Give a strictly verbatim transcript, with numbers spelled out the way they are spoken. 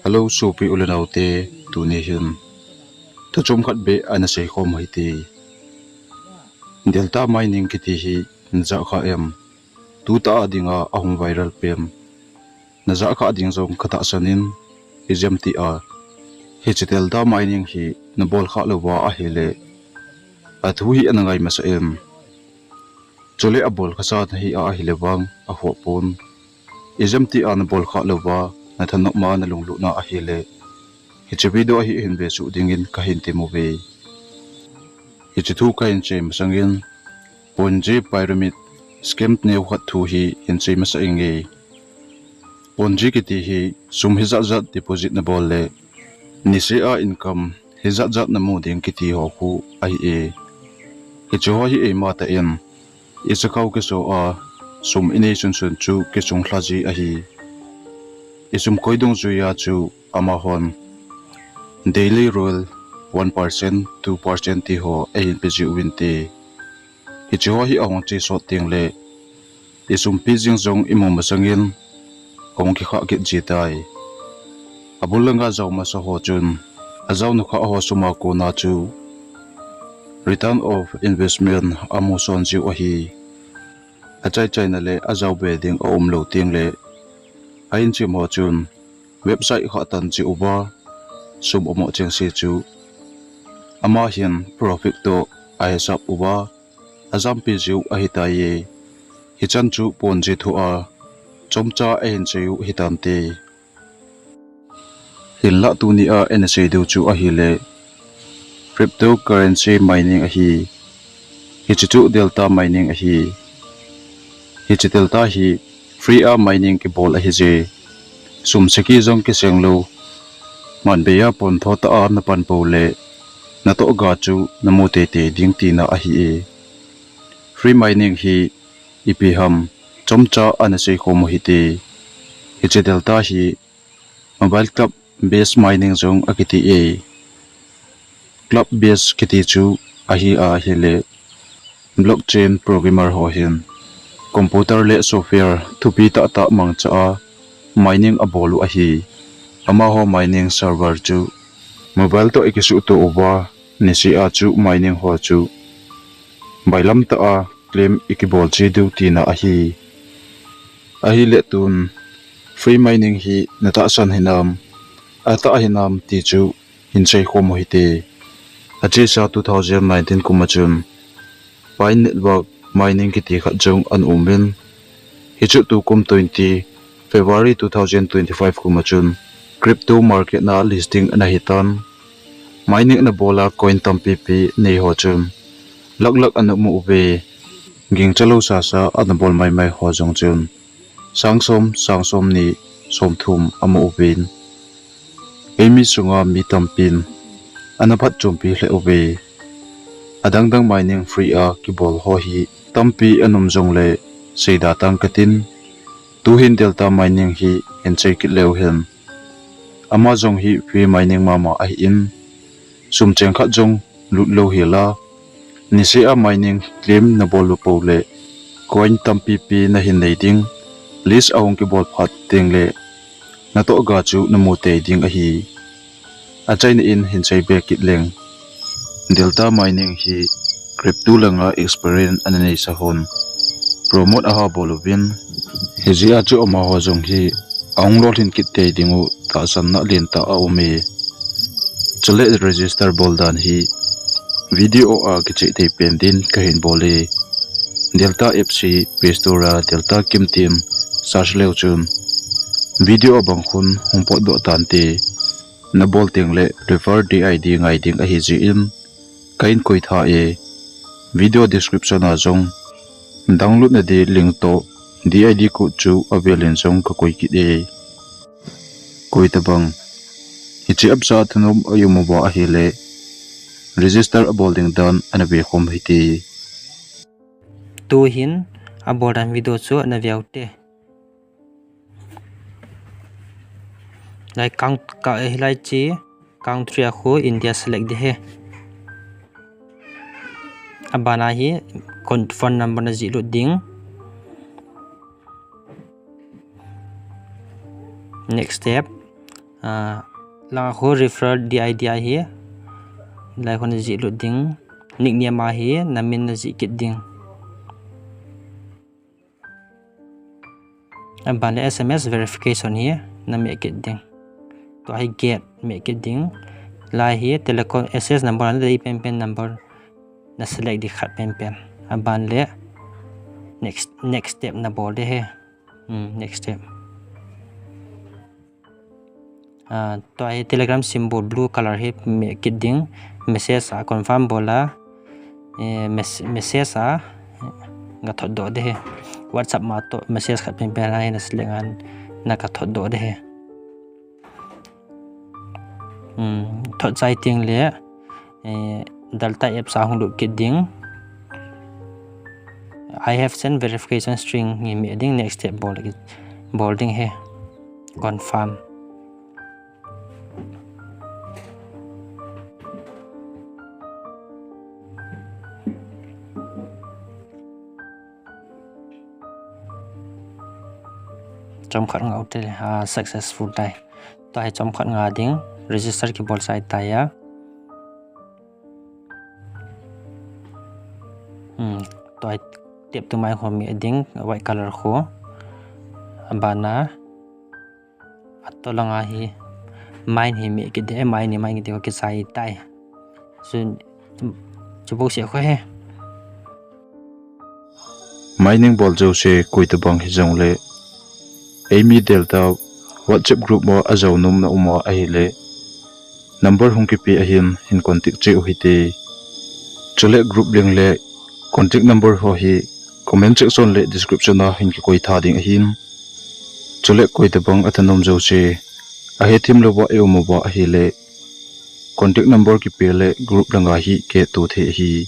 Hello, sopi u le nao te, tuni hin thu chom khat beh ana seikhom u hite. Delta Mining kiti hi najah kha em? Tutah a dinga ahung viral pen najah kha ding jong katahsan in, ijemtia hiche Delta Mining hi nabol kha louva ahile athu hi ana ngai masa em? Chule abol khasa nahi a ahile vang akhoh pon. Ijemtia nabol kha louva nathanop ma nalunglut na ahile, hiche video hi hin vesuh dingin kahin temuve. Hiche thu kahin chai masangin Ponzi pyramid scam neo khat thu hi hin chai masa inge. Ponzi kiti hi sum hijat jat deposit nabol le niseh a income hijat jat namu ding kiti ho khu ahi e. Hiche ho hi eima tah in isakhao kiso a sum inei sunsun chu kisung lha ji ahi. Isum koi dungjuia chu amahon daily roll one percent, two percent ti ho ahin pe jiuvinte. Hiche ho hi ahung chesot tengle isumpi jing jong imu masangin ahung kikhah kit ji tai. Abul langa jao masa ho chun ajao nukha ho suma kona chu return of investment amu son jiu ahi. Achai chaina le ajao be ding aumlou tengle a-inchim ho chun website khah tan cheh uva sum amoh chengse chu ama hin profit toh ahisap uva ajampi jiu ahitai. Hichan chu Ponzi thua chomcha ahin cheiu hitante. Hinlah tunia ina sei diu chu ahile cryptocurrency mining ahi. Hiche chu Delta Mining ahi. Hiche Delta hi free a mining kibol ahije. Sum seki jong kiseng lou, manbeiya pontho tah a napan pou le natoh ga chu namu teitei ding tina ahi e. Free mining hi ipi ham chomcha ana seikhom u hite. Hiche Delta hi mobile club based mining jong akiti e. Club based kiti chu ahi ahile blockchain programmer ho hin computer le software thupi tahtah mangcha a mining abol u ahi. Amaho mining server chu mobile toh ikisuhto uva, niseh a chu mining ho chu bailam tah a claim ikibol cheh diu tina ahi. Ahile tun free mining hi natahsan hinam, atah hinam ti chu hin seikhom u hite. Achesa two thousand nineteen kuma chun Pi Network mining kiti khat jong ana umin, hichu tukum twenty February two thousand twenty-five kuma chun crypto market na listing ana hitan. Mining ana bol a coin tampipi nei ho chun lakh lakh ana mu uve. Gingchalou sasa ana bol maimai ho jong chun sang som, sang somni, somthum amu uvin, eimi sunga mi tampin ana phatchompi lheh uve. Adangdang mining free a kibol ho hi tampi ana um jongle seida tang katin, tuhin Delta Mining hi hin chai kit leu hen. Ama jong hi free mining mama ahin, sum cheng khat jong lut lou hela, niseh a mining claim nabol u pou le coin tampipi nahin nei ding, list ahung kibol phat tengle natoh ga chu namu tei ding ahi. Achaina in hin chai be kit leng, Delta Mining hi crypto langa experience ana neisa hon promote aha bol uvin, hijeh a chu amaho jong hi ahung lolhin kit tei dingu tahsanna lentah aume. Chule register bol dan hi video a kicheh thei pen din kahin bol e. Delta app hi Play Store a Delta Kim tin search leu chun video abang khun hung potdoh tante. Nabol tengle refer D I D ngai ding ahijeh in kahin koi tha e. Video description a jong download na di link toh D I D code chu avelin jong kakoi kit e. Koi tabang hiche app a thanom a um uva ahile register abol ding dan ana vekhom u hite. Tuhin abol dan video chu ana ve ute. Lai count-, ka, eh, lai chi country a khu India select ding ahi. Abana hi con-, phone number najih lut ding. Next step, Ah, langa khu referral D I D ahi. Lai khu najih lut ding. Nickname ahi, namin najih kit ding. Aban le S M S verification hi nameh kit ding. Tua hi get meh kit ding. Lai hi telecom access number ana dei penpen number na select ding khat penpen. Aban le next, next step nabol ding ahi. Hmm, next step. Ah, tua hi Telegram symbol blue color hi meh kit ding. Message a confirm bol a, eh, mes-, message a gathot doh ding ahi. WhatsApp ma toh message khat penpen ahi na select ngan na gathot doh ding ahi. Hmm, thot chai teng le, eh, Delta apps a hung lut kit ding. I have sent verification string hi meh ding, next step bol, bol ding ahi. Confirm. Chomkhat nga ute, ah, successful tai. Tua hi chomkhat nga ding, register kibol chai tai a. Hmm, tua hi tep tu mai khu meh ding, white color khu. Abana, ato langa hi, mine hi meh kit ding, mine hi meh kit ding, kichai tai. Chu, chu bou se khu ahi. Mining bol jouse koi tabang hijongle, eimi Delta WhatsApp group mo ajou nom na um a ahile, number hung kipe ahin, hin contact cheh u hite. Chule group link le contact number ho hi comment section le description a hin kikoi tha ding ahin. Chule koi tabang athanom jouse, ahethem louva i um uva ahile, contact number kipe le group langa hi kihouto thei ahi.